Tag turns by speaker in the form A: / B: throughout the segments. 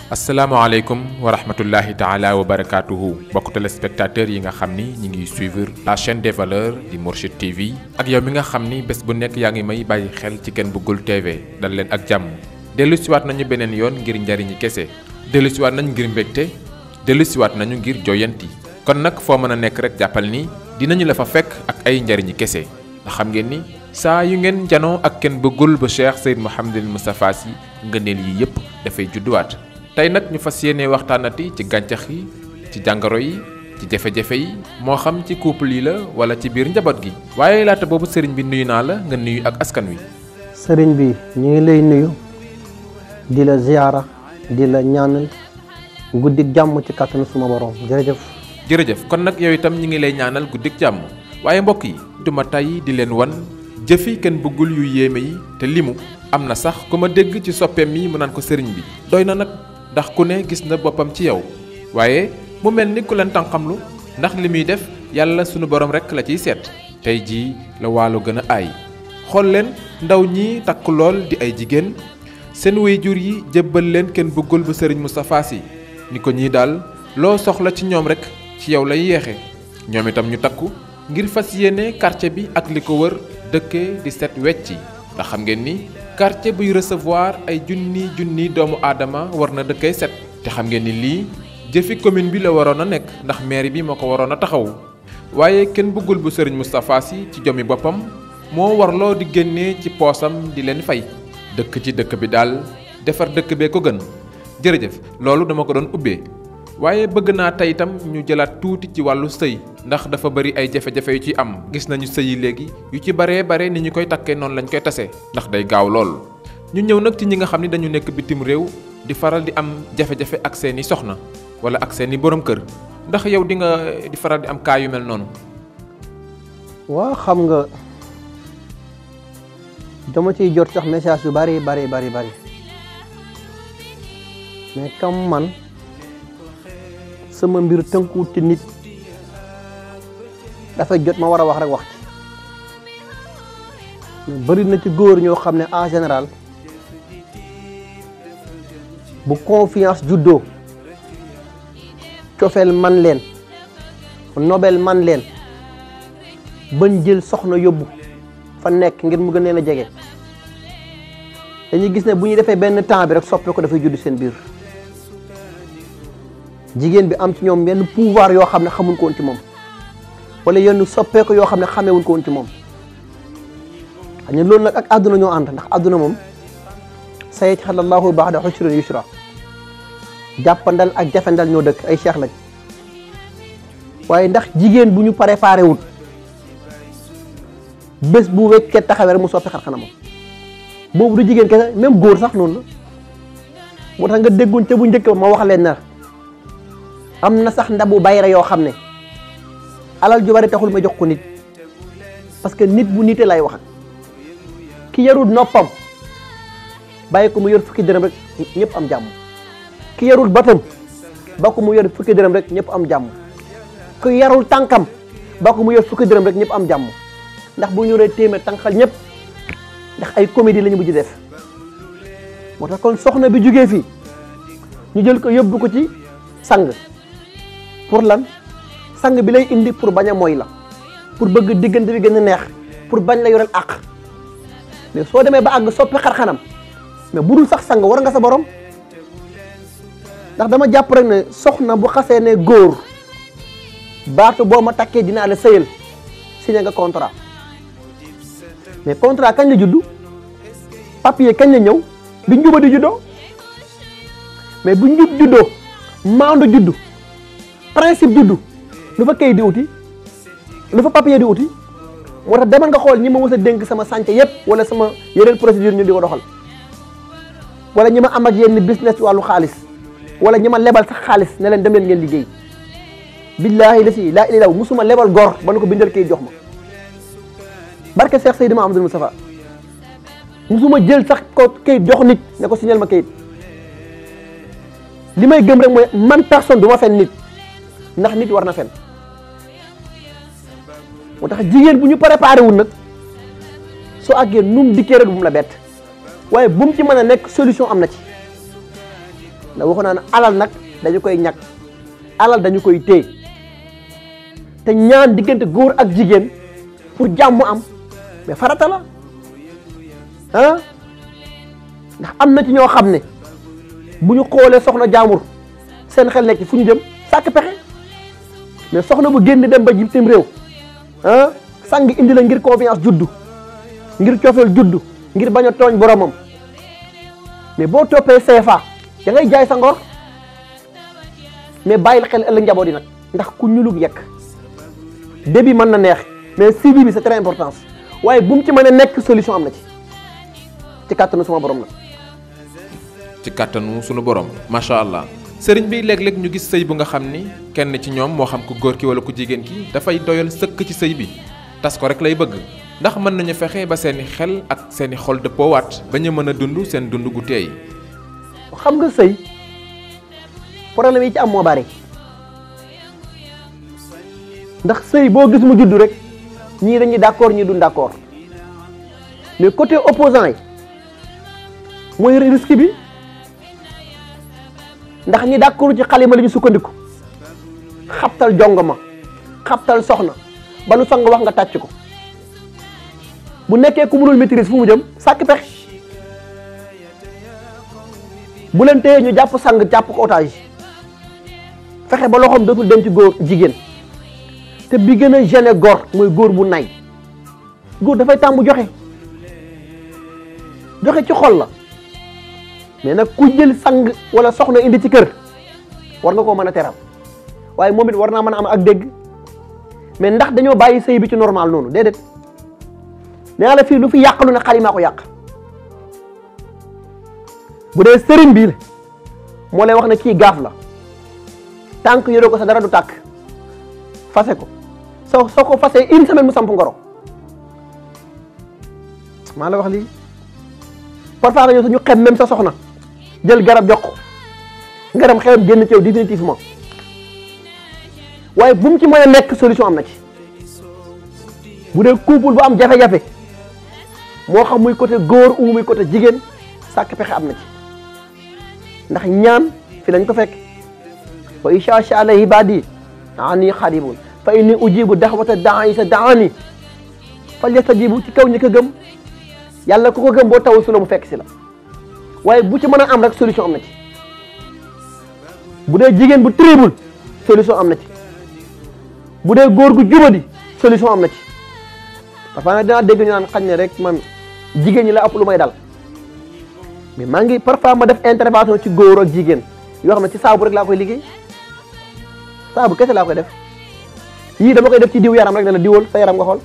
A: asalaamaaleykum wa rahmatullahi taala wa barakaatuhu mbokk téléspectateurs yi nga xam ni ñi ngi suivre la chaîne des valeurs di Mourchid TV ak yow mi nga xam ni bés bu nekk yaa ngi may bàyyi xel ci Ken Bëggul TV dal leen ak jàmm dellusiwaat nañu beneen yoon ngir njariñi kese dellusiwaat nañu ngir mbégte dellusiwaat nañu ngir joyanti kon nag foo mën a nekk rek jàppal ni dinañu la fa fekk ak ay njariñi kese ndax xam ngeen ni saa yu ngeen janoo ak Ken Bëggul ba Cheikh Seyd Mouhamadul Moustapha Sy ngëneel yi yépp dafay judduwaat tey nag ñu fas yéene waxtaanati ci gàncax yi ci jàngoro yi ci jafe-jafe yi moo xam ci couple yi la wala ci biir njaboot gi waaye laata boobu sëriñ bi nuyu naa la nga nuyu ak askan wi.
B: sëriñ bi ñu ngi lay nuyu di la ziyaara di la ñaanal guddik jàmm ci kàttanu suma borom jërëjëf.
A: jërëjëf kon nag yow itam ñi ngi lay ñaanal guddik jàmm waaye mbokk yi duma tàyyi di leen wan jëfi Ken Bëggul yu yéeme yi te limu am na sax ku ma dégg ci soppeem yi mu naan ko sëriñ bi doy na nag. ndax ku ne gis na boppam ci yow waaye mu mel ni ku leen tànqamlu ndax li muy def yàlla sunu borom rekk la ciy seet tey jii la waalo gën a aay xool leen ndaw ñi takk lool di ay jigéen seen waajur yi jébbal leen Ken Bëggul bu sëriñ Moustapha Sy ni ko ñii daal loo soxla ci ñoom rekk ci yow lay yeexe ñoom itam ñu takku ngir fas yéene quartier bi ak li ko wër dëkkee di set wecci ndax xam ngeen ni quartier buy recevoir ay junni doomu aadama war na dëkkay set te xam ngeen ni lii jëfi commune bi la waroon a nekk ndax mairie bi moo ko waroon a taxaw waaye Ken Bëggul bu sëriñ Moustapha Sy ci jomi boppam moo warloo di génnee ci poosam di leen fay dëkk ci dëkk bi daal defar dëkk bee ko gën jërëjëf loolu dama ko doon ubbee waaye bëgg naa tey itam ñu jëlaat tuuti ci wàllu sëy ndax dafa bari ay jafe-jafe yu ci am gis nañu sëy yi léegi yu ci bare ni ñu koy takkee noonu lañ koy tase ndax day gaaw lool ñu ñëw nag ci ñi nga xam ni dañu nekk bitim réew di faral di am jafe-jafe ak seeni soxna wala ak seeni borom kër ndax yow di nga di faral di am kaa yu mel noonu.
B: waa xam nga dama ciy jot sax message yu bari mais comme man sama mbir tënkuwut ci nit dafay jot ma war a wax rek wax ci bari na ci góor ñoo xam ne en général bu confiance juddoo cofeel man leen nobel man leen bañ jël soxna yóbbu fa nekk ngir mu gën leen a jege dañuy gis ne bu ñu defee benn temps bi rek soppe ko dafay judd seen biir jigéen bi am ci ñoom yenn pouvoir yoo xam ne xamuñ ko woon ci moom wala yenn soppeeku yoo xam ne xamewuñ ko woon ci moom xam ne loolu nag ak àdduna ñoo ànd ndax àdduna moom sayaj'alullaahu ba'da usrin yusra jàppandal ak jafandal ñoo dëkk ay cheikh lañ waaye ndax jigéen bu ñu préparé wul bés bu weccee taxawee rek mu soppi xar xanamam boobu du jigéen kese même góor sax noonu la moo tax nga dégguñ te bu njëkk ba ma wax leen na am na sax ndabu bayra yoo xam ne alal ju bari taxul ma jox ko nit parce que nit bu nite lay wax ki yarul noppam bàyyi ko mu yor fukki dërëm rek ñëpp am jàmm ki yarul batam ba ko mu yor fukki dërëm rek ñëpp am jàmm ki yarul tànkam ba ko mu yor fukki dërëm rek ñëpp am jàmm ndax bu ñu yoree téeméer tànqal ñëpp ndax ay comédie la ñu mujj def moo tax kon soxna bi jugee fii ñu jël ko yóbbu ko ci sang pour lan sang bi lay indi pour bañ a mooy la pour bëgg diggante bi gën a neex pour bañ la yoreel àq mais soo demee ba àgg soppi xar-xanam mais bu dul sax sang war nga sa borom ndax dama jàpp rek ne soxna bu xasee ne góor baatu boo ma takkee dinaa la sëyal signé nga contrat mais contrat kañ la juddu papier kañ la ñëw bi njuba di juddoo mais bu njub juddoo maandu juddu principe juddu lu fa kayit di uti lu fa papier di uti moo tax demal nga xool ñi ma mës a dénk sama santé yépp wala sama yeneen procédure ñu di ko doxal wala ñi ma am ak yenn business ci wàllu xaalis wala ñi ma lebal sax xaalis ne leen dem leen ngeen liggéey billaahi la si laa ilaaha illallaah musuma lebal gor ba na ko bindal kayit jox ma barke Cheikh Seydou Mouhamadou Moustapha musuma jël sax ko kayit jox nit ne ko signal ma kayit li may gëm rek mooy man personne du ma fen nit ndax nit war na fen moo tax jigéen bu ñu préparé wul nag soo àggee nu mu dikkee rek bu mu la bett waaye bu mu ci mën a nekk solution am na ci ndax waxoon naa ne alal nag dañu koy ñàkk alal dañu koy téye te ñaan diggante góor ak jigéen pour jàmm am mais farata la ah ndax am na ci ñoo xam ne bu ñu xoolee soxna jaamur seen xel nekk fu ñu jëm sàkk pexe mais soxna bu génn dem ba bitim réew ah sang indi la ngir confiance juddu ngir cofeel juddu ngir bañ a tooñ boromam mais boo toppee CFA da ngay jaay sa ngor mais bàyyil xel ëllëg njaboot yi nag ndax ku ñulug yekk début mën na neex mais suivi bi c'est très important waaye bu mu ci mën a nekk solution am na ci kàttanu suma borom nag.
A: ci kàttanu sunu borom macha allah sëriñ bi léeg-léeg ñu gis sëy bu nga xam ni kenn ci ñoom moo xam ku góor ki wala ku jigéen ki dafay doyal sëkk ci sëy bi tas ko rek lay bëgg ndax mën nañu fexe ba seeni xel ak seeni xol dëppoowaat ba ñu mën a dund seen dund gu teey.
B: xam nga sëy problème yi ci am moo bari ndax sëy boo gis mu juddu rek ñii dañuy d'accord ñii duñ d'accord mais côté opposant yi mooy risque bi ndax ñi d'accord ci xalima la ñu sukkandiku xabtal jongoma xabtal soxna ba lu sang wax nga tàcc ko bu nekkee ku mënul maîtrise fu mu jëm sàkk pexe bu leen téye ñu jàpp sang jàpp ko otage fexe ba loxoom dootul dem ci góor jigéen te bi gën a gêné góor mooy góor bu nay góor dafay tàmm joxe ci xol la mais nag ku jël sang wala soxna indi ci kër war nga koo mën a teral waaye moom it war naa mën a am ak dégg mais ndax dañoo bàyyi sëy bi ci normal noonu déedéet nee la fii lu fi yàq lu ne xalimaa ko yàq bu dee sëriñ bii la moo lay wax ne kii gaaf la tànk yoroo ko sa dara du tàkk fase ko soo ko fasee une semaine mu samp ngoro maa la wax lii parfois nga ñëw sax ñu xem même sa soxna jël garab jox ko ngaram xelam génn ci yow définitivement waaye bu mu ci mën a nekk solution am na ci bu dee couple bu am jafe-jafe moo xam muy côté góor ou muy côté jigéen sàkk pexe am na ci ndax ñaan fi lañ ko fekk wa isha sha ibadi ani xaribun fa inni ujibu daxwata daani sa daani fal yastajibu ci kaw ñi ko gëm yàlla ku ko gëm boo tawul su la mu fekk si la waaye bu ci mën a am rek solution am na ci bu dee jigéen bu tribul solution am na ci bu dee góor gu jubadi solution am na ci parfois nag dinaa dégg ñu naan xañ ne rek man jigéen ñi la ëpp lu may dal mais maa ngi parfois ma def intervention ci góor ak jigéen yoo xam ne ci saabu rek laa koy liggéey saabu kese laa koy def yii dama koy def ci diw yaram rek ne la diwal sa yaram nga xool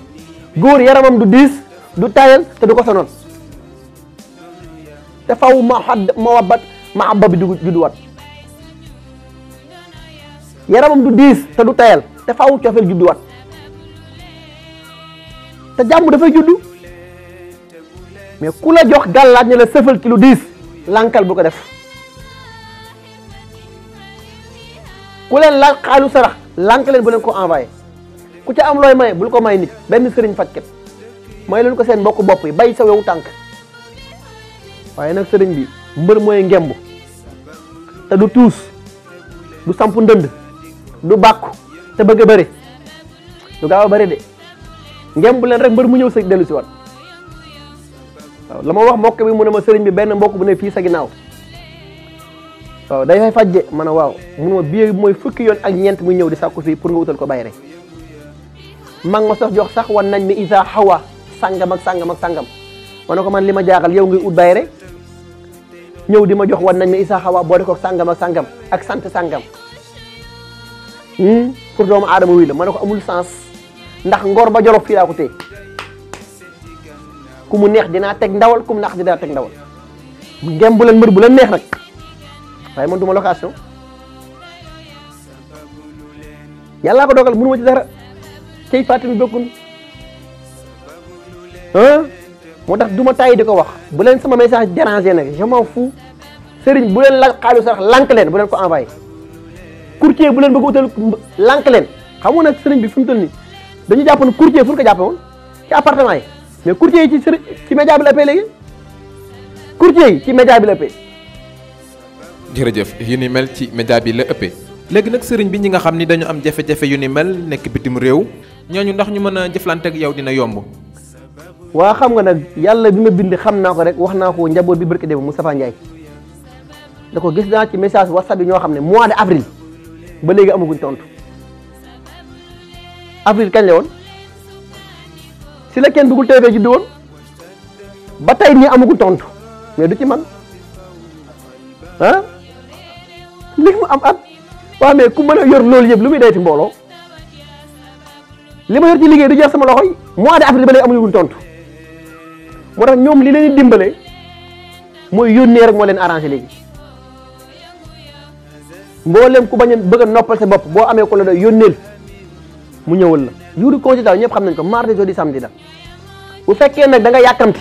B: góor yaramam du diis du tayal te du ko sonal te faw mahabba bi judduwaat yaramam du diis te du tayal te faw cofeel judduwaat te jàmm dafay juddu mais ku la jox gàllaat ñu la sëfal ci lu diis lankal bu ko def ku leen laaj xaalu sarax lank leen bu leen ko envoyé ku ca am looy maye bul ko may nit benn sëriñ fajkat may leen ko seen mbokk bopp yi bay sa wewu tànk waaye nag sëriñ bi mbër mooy ngemb te du tuus du samp ndënd du bàkku te bëgg a bëri du gaaw a bëri de ngemb leen rek mbër mu ñëw sa dellu si waat waaw la ma wax mbokk bi mu ne ma sëriñ bi benn mbokk bu ne fii sa ginnaaw waaw day fay fajje ma ne waaw mun ma bii mooy fukki yoon ak ñeent muy ñëw di sàkku fii pour nga utal ko bay rek mag ma sax jox sax wan nañ mi isa xawa sàngam ak sàngam ak sàngam ma ne ko man li ma jaaxal yow ngay ut bay rek ñëw di ma jox wan nañ mi isa xawa boole ko sàngam ak sàngam ak sant sàngam pour doomu aadama wi la ma ne ko amul sens ndax ngor ba jolof fii laa ko téye ku mu neex dinaa teg ndawal ku mu neex dinaa teg ndawal ngem bu leen mbër bu leen neex nag waaye man duma location yàllaa ko dogal mënu ma ci dara tey fàttali bokkun moo tax du ma tàyyi di ko wax bu leen sama message déranger nag je m'en fous sëriñ bu leen la xaalis sax lank leen bu leen ko envoyé courtier bu leen bëgg utal lank leen xam nga nag sëriñ bi fi mu toll nii dañu jàpp ne courtier fu ñu ko jàppe woon ci appartement yi mais courtier yi ci média bi la ëppee léegi courtier yi ci média bi la ëppee
A: jërëjëf yu ni mel ci média bi la ëppee léegi nag sëriñ bi ñi nga xam ni dañu am jafe-jafe yu ni mel nekk bitim réew ñooñu ndax ñu mën a jëflante ak yow dina yomb.
B: waa xam nga nag yàlla bi ma bind xam naa ko rek wax naa ko njaboot bi barki démb Moustapha Ndiaye da ko gis naa ci message WhatsApp yi ñoo xam ne mois de avril ba léegi amaguñ tontu avril kañ la woon si la kenn bëggul tey juddu woon ba tey nii amaguñ tontu mais du ci man ah li mu am at waaw mais ku mën a yor loolu yëpp lu muy day ci mbooloo li ma yor ci liggéey du jeex sama loxo yi mois de avril ba léegi amuñu tontu moo tax ñoom li leen dimbale mooy yónnee rek moo leen arrangé léegi mboolem ku bañ a bëgg a noppal sa bopp boo amee ko la doy yónneel mu ñëwal la jour consultation ñëpp xam nañ ko mardi jeudi samedi la bu fekkee nag da nga yàkkamti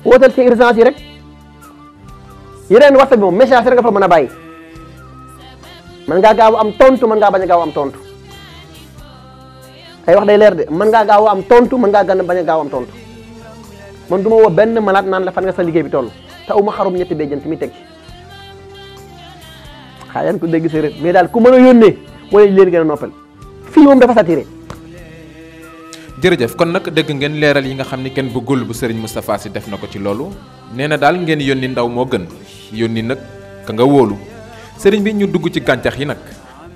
B: wootal ci urgence yi rek yeneen WhatsApp bi moom message rek nga fa mën a bàyyi mën ngaa gaaw am tontu mën ngaa bañ a gaaw am tontu ay wax day leer de mën ngaa gaaw am tontu mën ngaa bañ a gaaw am tontu man du ma woo benn malade naan la fan nga sa liggéey bi toll te uma xarum ñetti béjjant mi teg ci xaa yan ko dégg séeréer mais daal ku mën a yónnee mooy leen gën a noppal fii moom dafa saturé.
A: jërëjëf kon nag dégg ngeen leeral yi nga xam ni kenn bëggul bu Serigne Moustapha Sy def na ko ci loolu nee na daal ngeen yónni ndaw moo gën yónni nag ka nga wóolu Serigne bi ñu dugg ci gàncax yi nag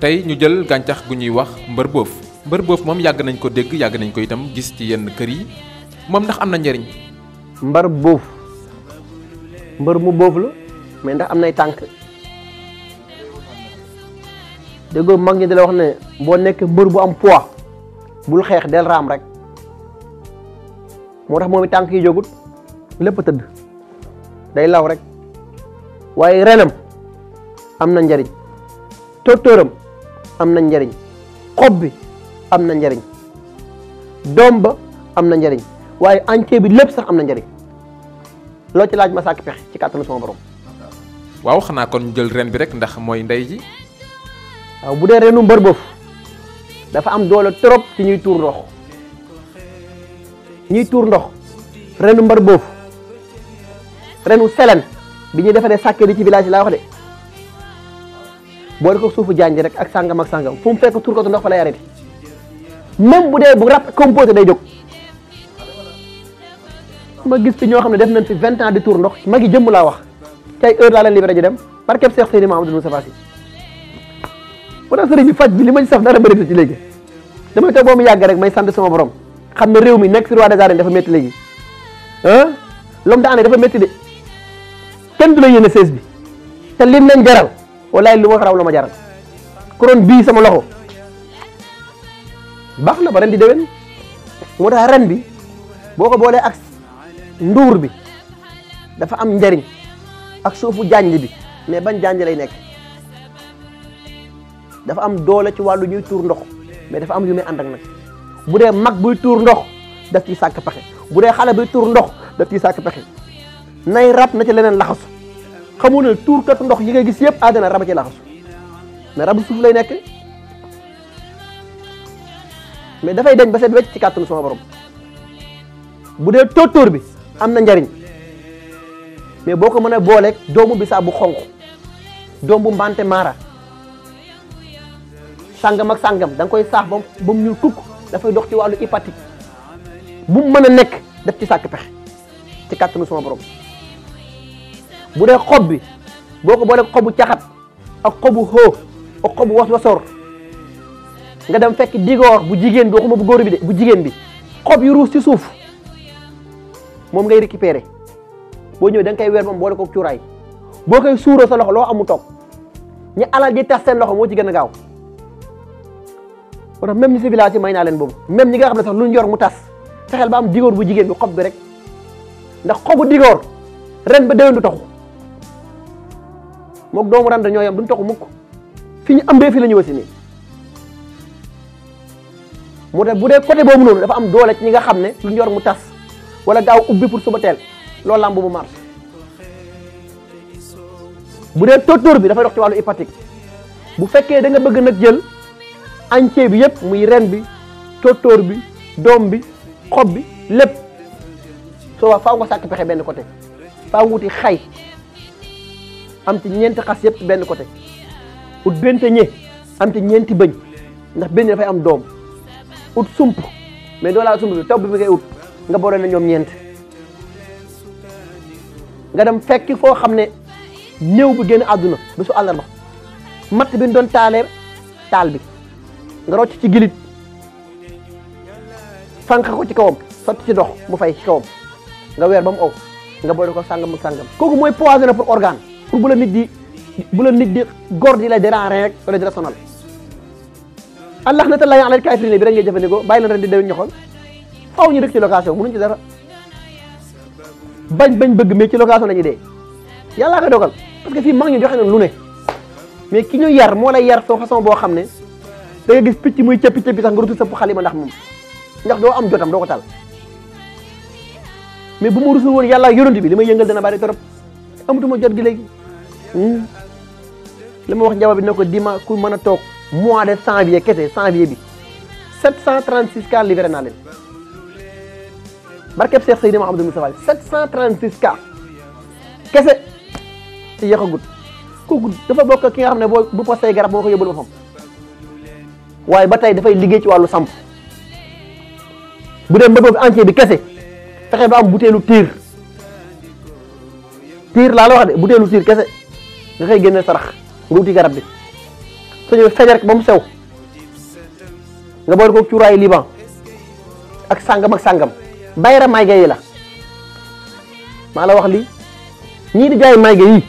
A: tey ñu jël gàncax gu ñuy wax mbër boof moom yàgg nañ ko dégg yàgg nañ ko itam gis ci yenn kër yi moom ndax am na njëriñ.
B: mbër boof mbër mu boof la mais ndax am nay tànk déggoo mag ñi di la wax ne boo nekk mbër bu am poids bul xeex del raam rek moo tax moom i tànk yi jógut lépp tëdd day law rek waaye renam am na njariñ tóortóoram am na njariñ xob bi am na njariñ doom ba am na njariñ waaye entier bi lépp sax am na njariñ loo ci laaj ma sàkk pexe ci kàttanu sama borom.
A: waaw xanaa kon ñu jël ren bi rek ndax mooy ndey ji.
B: waaw bu dee renu mbër boof dafa am doole trop ci ñuy tuur ndox renu mbër boof renu selen bi ñuy defaree sàkkee di ci village yi laa wax de boo de ko suufu janj rek ak sàngam fu mu fekk tuur ko ndox fa lay arrêté même bu dee bu rap composé day jóg ma gis fi ñoo xam ne def nañ fi 20 ans di tuur ndox magi jëmm laa wax cay heure laa leen libéré ñu dem par képp Cheikh Seydi Mahamadou Moustapha Sy moo tax sëriñ bi faj bi li ma ci saf dara bëri ci léegi damay toog boo mu yàgg rek may sant sama borom xam ne réew mi nekk fi roi des arènes dafa métti léegi l'homme de année dafa métti de kenn du la yéene sees bi te lim leen jaral walaay lu ma raw la ma jaral couronne bii sama loxo baax na ba ren di déwén moo tax ren bi boo ko boolee ak nduur bi dafa am njariñ ak suufu janj bi mais ban janj lay nekk dafa am doole ci wàllu ñuy tuur ndox mais dafa am yu muy ànd ak nag bu dee mag buy tuur ndox daf ciy sàkk pexe bu dee xale buy tuur ndox daf ciy sàkk pexe nay rab na ci leneen laxasu xamu ne tuurkatu ndox yi nga gis yëpp àddina raba ci laxasu mais rabu suuf lay nekk mais dafay deñ ba seet wecc ci kàttanu sama borom bu dee tóortóor bi am na njariñ mais boo ko mën a booleeg doomu bisaab bu xonq doom bu mbante maara sàngam ak sàngam da nga koy saax ba mu ñuul kukk dafay dox ci wàllu hépatique bu mu mën a nekk def ci sàkk pexe ci kàttanu sama borom bu dee xob bi boo ko booleeg xobu caxat ak xobu xoo ak xobu was-wasoor nga dem fekk digoor bu jigéen bi waxuma bu góor bi de bu jigéen bi xob yu ruus ci suuf moom ngay récupérer boo ñëwee da nga koy weer moom boole ko cuuraay boo koy suuroo sa loxo loo amu toog ñi alal ji tas seen loxo moo ci gën a gaaw moo tax même ñi si village yi may naa leen boobu même ñi nga xam ne sax lu ñu yor mu tas fexeel ba am digoor bu jigéen bi xob bi rek ndax xobu digoor ren ba déwén du taxu mook doomu ren ñoo yam duñ taxu mukk fi ñu ëmbee fi la ñu wasi nii moo tax bu dee côté boobu noonu dafa am doole ci ñi nga xam ne lu ñu yor mu tas wala gaaw ubbi pour suba teel loolu lamb bu marche bu dee tóortóor bi dafay dox ci wàllu hépatique bu fekkee da nga bëgg nag jël entier bi yëpp muy ren bi tóortóor bi doom bi xob bi lépp soo waa faaw nga sàkk pexe benn côté faaw nga wuti xay am ci ñeenti xas yëpp benn côté ut benteñe am ci ñeenti bëñ ndax benn dafay am doom ut sump mais doo laa sump bi taw bi ngay ut nga boole na ñoom ñeent nga dem fekki foo xam ne néew bi génn àdduna bésu àllarba matt bi ñu doon taalee taal bi nga rocc ci gilit fànq ko ci kawam sotti ci dox mu fay ci kawam nga weer ba mu aw nga boole ko sàngam ak sàngam kooku mooy poisonné pour organe pour bu la nit di góor di la déranger rek wala di la sonal allah na ta lay alal kaafiriin bi rek ngay jëfandikoo bàyyi leen ren di déwén ñoxoon faaw ñu dëkk ci location mënuñ ci dara bañ bëgg mais ci location la ñuy dee yàllaa koy dogal parce que fii mag ñu joxe na lu ne mais ki ñu yar moo lay yar soo façon boo xam ne da nga gis picc muy cëppi sax nga rutu sëpp xalima ndax moom ndax doo am jotam doo ko tal mais bu ma rusul woon yàlla yonent bi li may yëngal dana bari trop amatuma jot gi léegi li ma wax njaboot bi ne ko dima ku mën a toog mois de janvier kese janvier bi 736 cas libéré naa leen barkeb Cheikh Seydi Mouhamadou Moustapha 736 cas kese te yéexagut kooku dafa bokk ki nga xam ne bu posté garab moo ko yóbbul boppam waaye ba tey dafay liggéey ci wàllu samp bu dee mbëbëb entier bi kese fexe ba am butéelu tiir laa la wax de butéelu tiir kese nga koy génne sarax nga wuti garab bi soo ñëwee fejar ba mu sew nga boole ko cuuraayu liban ak sàngam bayra mayga yi la maa la wax li ñii di jaay mayga yi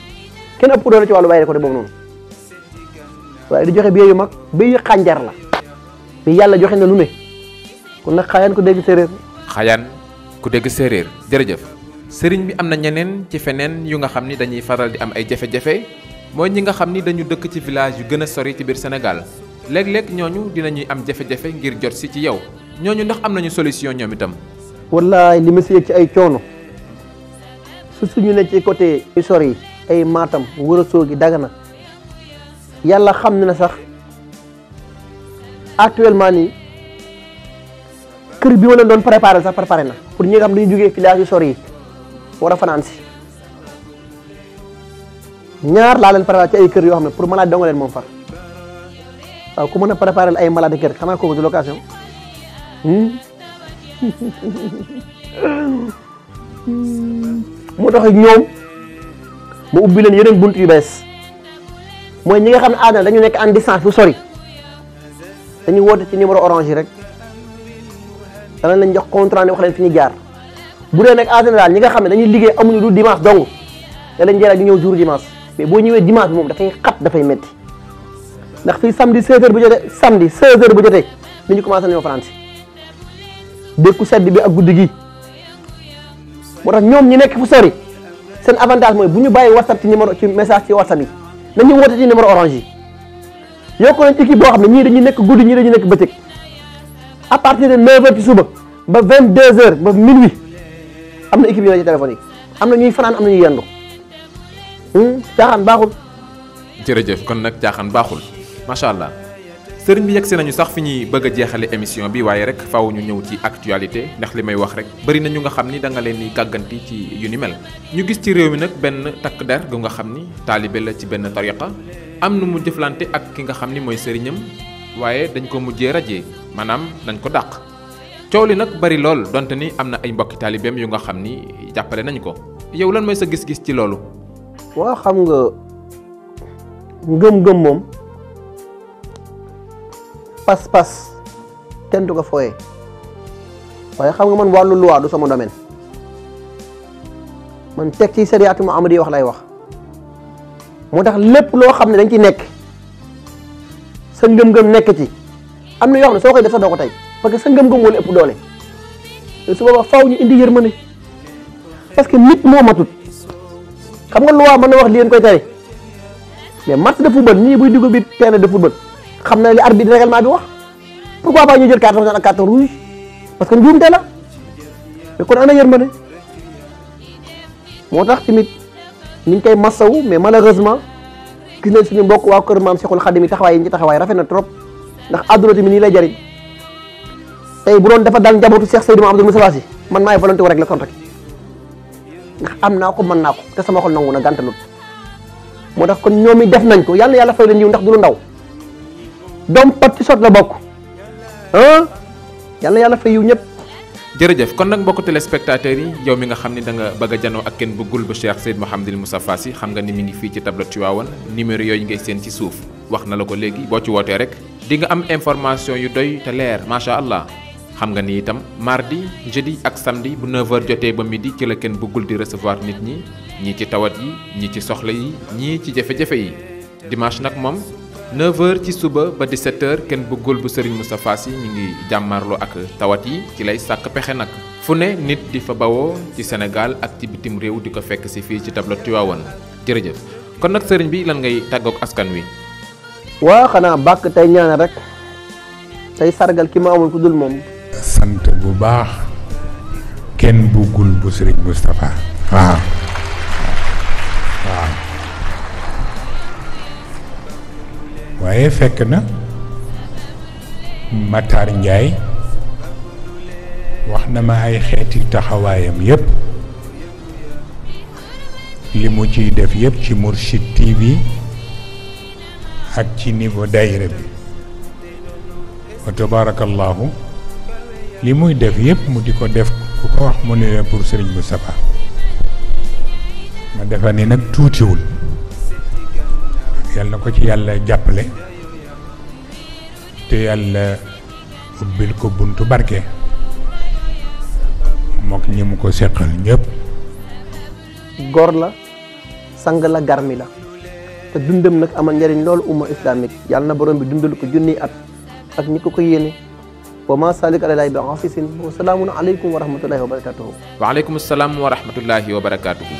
B: kenn ëpp doole ci wàllu bayre côté boobu noonu waaye di joxe bi yu mag bi xànjar la mais yàlla joxe na lu ne kon nag xayaan ko dégg séeréer
A: xayaan ku dégg séeréer jërëjëf sëriñ bi am na ñeneen ci feneen yu nga xam ni dañuy faral di am ay jafe-jafe mooy ñi nga xam ni dañu dëkk ci village yu gën a sori ci biir Sénégal léeg-léeg ñooñu dinañuy am jafe-jafe ngir jot si ci yow ñooñu ndax am nañu solution ñoom itam.
B: wallaay li ma si yëg ci ay coono suñu ne ci côté yu sori yi ay Matam Ourossogui Dagana yàlla xam na sax actuellement nii kër bi ma leen doon préparé sax préparé na pour ñi nga xam dañuy jógee village yu sori yi war a fanaan si ñaar laa leen préparé ci ay kër yoo xam ne pour malade dong leen moom far waaw ku mën a préparé ay malade kër xanaa kooku di location moo tax ñoom mu ubbi leen yeneen bunt yu bees mooy ñi nga xam ne aadana dañu nekk en distance bu sori dañuy woote ci numéro orange yi rek danañ leen jox contrat ne wax leen fi ñu jaar bu dee nag en général ñi nga xam ne dañuy liggéey amuñu du dimanche dong da leen jëlaat ñu ñëw jour dimanche mais boo ñëwee dimanche bi moom dafay xat dafay metti ndax fii samedi 16h bu jotee samedi 16h bu jotee ni ñu commencé nañoo fanaan si dékku sedd bi ak guddi gi moo tax ñoom ñi nekk fu sori seen avantage mooy bu ñu bàyyi whatsapp ci numéro ci message ci whatsapp yi nañu woote ci numéro orange yi yokku nañ équipe boo xam ne ñii dañuy nekk guddi ñii dañuy nekk bëccëg à partir de 9h ci suba ba 22h ba minuit am na équipe yooyu ci téléphone yi am na ñuy fanaan am na ñuy yendu caaxaan baaxul.
A: jërëjëf kon nag caaxaan baaxul macha allah sëriñ bi yegsi nañu sax fi ñuy bëgg a jeexale émission bi waaye rek faaw ñu ñëw ci actualité ndax li may wax rek bari na ñu nga xam ni da nga leen di gàgganti ci yu ni mel. ñu gis ci réew mi nag benn takk der gu nga xam ni taalibe la ci benn tariqa am nu mu jëflante ak ki nga xam ni mooy sëriñam waaye dañ ko mujjee rajee maanaam dañ ko dàq coow li nag bari lool donte ni am na ay mbokki taalibeem yu nga xam ni jàppale nañ ko yow lan mooy sa gis-gis ci loolu.
B: waaw xam nga ngëm-ngëm moom pas-pas kenn du ko fooyee waaye xam nga man wàllu loi du sama domaine man teg ci sariyaatu Muhammad yi wax lay wax moo tax lépp loo xam ne dañ ci nekk sa ngëm-ngëm nekk ci am na yoo xam ne soo koy def sax doo ko tey parce que sa ngëm-ngëm wala ëpp doole te su boobaa faaw ñu indi yërmande parce que nit moo matut xam nga loi mën na wax li ngeen koy tere mais match de football ñii buy dugg biir terrain de football xam na li arbitre règlement bi wax pourquoi pas ñu jël carton jaune ak carton rouge parce que njuumte la mais kon ana yërmande moo tax tamit ñu ngi koy massawu mais malheureusement gis nañ suñu mbokk waa kër maam Cheikhul Khadim yi taxawaay yi ñu ci taxawaay rafet na trop ndax àdduna tamit nii lay jëriñ tey bu doon dafa dal njabootu Cheikh Seydou Mouhamadou Moustapha Sy man maay volonté wu rek la kon rek ndax am naa ko mën naa ko te sama xol nangu na gàntalut moo tax kon ñoom it def nañ ko yàlla yàlla fay leen yiw ndax du lu ndaw doom Patriote la bokk yàlla yàlla fay yiw ñëpp.
A: jërëjëf kon nag mbokku téléspectateurs yi yow mi nga xam ni da nga bëgg a janoo ak kenn bëggul ba Cheikh Seyd Mouhamadil Moustapha Sy xam nga ni mi ngi fii ci tableau Tivaouane numéro yooyu ngay seen ci suuf wax na la ko léegi boo ci wootee rek di nga am information yu doy te leer macha allah. xam nga ni itam mardi jeudi ak samedi bu 9h jotee ba midi ci la kenn bëggul di recevoir nit ñi ñii ci tawat yi ñii ci soxla yi ñii ci jafe-jafe yi dimanche nag moom 9h ci suba ba 17h kenn bëggul bu Serigne Moustapha Sy mi ngi jàmmarloo ak tawat yi ci lay sàkk pexe nag fu ne nit di fa bawoo ci Sénégal ak ci bitim réew di ko fekk si fii ci tableau Tivaouane jërëjëf kon nag sëriñ bi lan ngay tàggoog askan wi.
B: waa xanaa bàkk tey ñaanal rek tey sargal ki ma amul ku dul moom.
C: sant bu baax kenn bëggul bu Serigne Moustapha waaw. waaye fekk na Matar Ndiaye wax na ma ay xeeti taxawaayam yépp li mu ciy def yépp ci Mourchid TV ak ci niveau daayira bi wa tabarakallahu li muy def yépp mu di ko def ku ko wax mu ne pour Serigne Moustapha ma defa ni nag tuutiwul yàlla na ko ci yàlla jàppale te yàlla ubbil ko buntu barke mook ñi mu ko seqal ñëpp.
B: góor la sang la garmi la te dundam nag amal njëriñ loolu umma islamique yàlla na borom bi dundal ko junniy at ak ñi ko yéene wa ma salik alalahi bi afisin wa salaamun aleykum wa rahmatullahi wa barakatuhu.
A: wa aleykum salaam wa rahmatullahi wa barakatuhu.